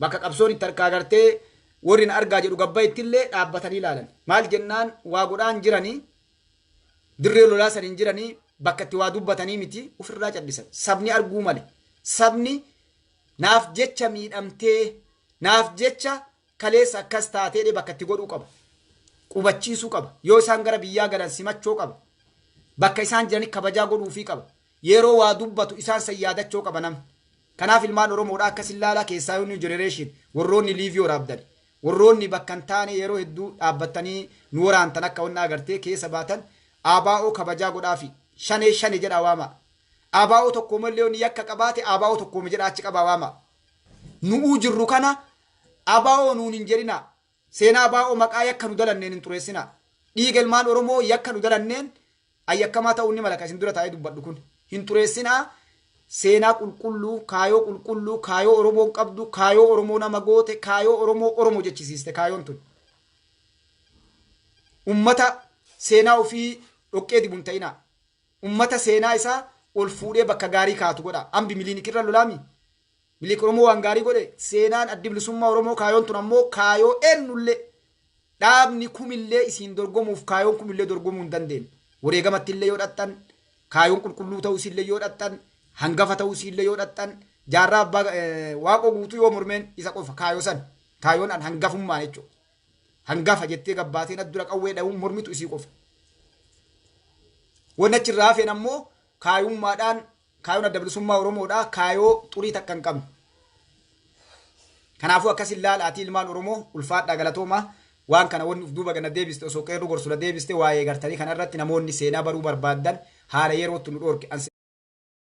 Bakka qabsoon itti harkaa gartee warri na argaa jedhu gabbaa ittillee dhaabbatanii ilaalan. Maal jennaan waa godhaan jiranii, dirree lolaa san hin jiranii, bakka itti waa dubbatanii miti, ofirraa callisan. Sabni arguu male. Sabni naaf jecha miidhamtee, naaf jecha kaleessa akkas taatee bakka itti godhuu qaba. Qubachiisuu qaba. Yoo isaan gara biyyaa galan simachoo qaba. Bakka isaan jiranii kabajaa godhuufii qaba. Yeroo waa dubbatu isaan san yaadachoo qaba namni. Kanaaf ilmaan Oromoodhaa akkas ilaalaa, keessaa new generation, warroonni liivii waraabdan, warroonni bakka hin taane yeroo hedduu dhaabbatanii nu waraantan, akka wanna agartee keessa baatan ABO kabajaa godhaafi, shanee shane jedhaa waama. ABO tokko malee inni yakka qabaate ABO tokkoome jedhaa achi qabaa waama. Nu'uu jirru kana ABO nuun hin jedhina. Seenaa ABO maqaa yakka nu dalanneen hin xureessina. Dhiiga ilmaan Oromoo yakka nu dalanneen ayyakkamaa ta'uu ni mala kan isin dura taa'ee dubbadhu kun. Hin xureessinaa. Seenaa qulqulluu, kaayoo qulqulluu, kaayoo Oromoon qabdu, kaayoo Oromoo nama goote, kaayoo Oromoo Oromoo jechisiiste kaayoon tun. Ummata seenaa ofii dhoqqee dibu hin ta'inaa. Ummata seenaa isaa ol fuudhee bakka gaarii kaatu godha. Ambi Miliinikirra lolaami. Miliik Oromoo waan gaarii godhe. Seenaan Addi Bilisummaa Oromoo kaayoon tun ammoo kaayoo eenyullee dhaabni kumillee isiin dorgomuuf kaayoon kumillee dorgomuu hin dandeenye. Wareegamatti illee yoo dhaxxan, kaayoon qulqulluu ta'uu isiillee yoo dhaxxan, hangafa ta'uu isiillee yoo dhaxxan, Jaarraa Abbaa Waaqoo Guutuu yoo mormeen isa qofa kaayoo san, kaayoon an hangafummaa jechuudha. Hangafa jettee gabbaateen addura qawwee dha'uun mormitu isii qofa. Wanni achirraa hafeen ammoo kaayummaadhaan kaayoon Adda Bilisummaa Oromoodha, kaayoo xurii takka hin qabne. Kanaafuu akkas ilaalaatii ilmaan Oromoo, ulfaadhaa, galatoomaa. Waan kana wanni uf duuba gana deebiste osoo qeerroo gorsu deebiste waa'ee gartanii kanarratti namoonni seenaa baruu barbaaddan haala yerootti nu dhoorke.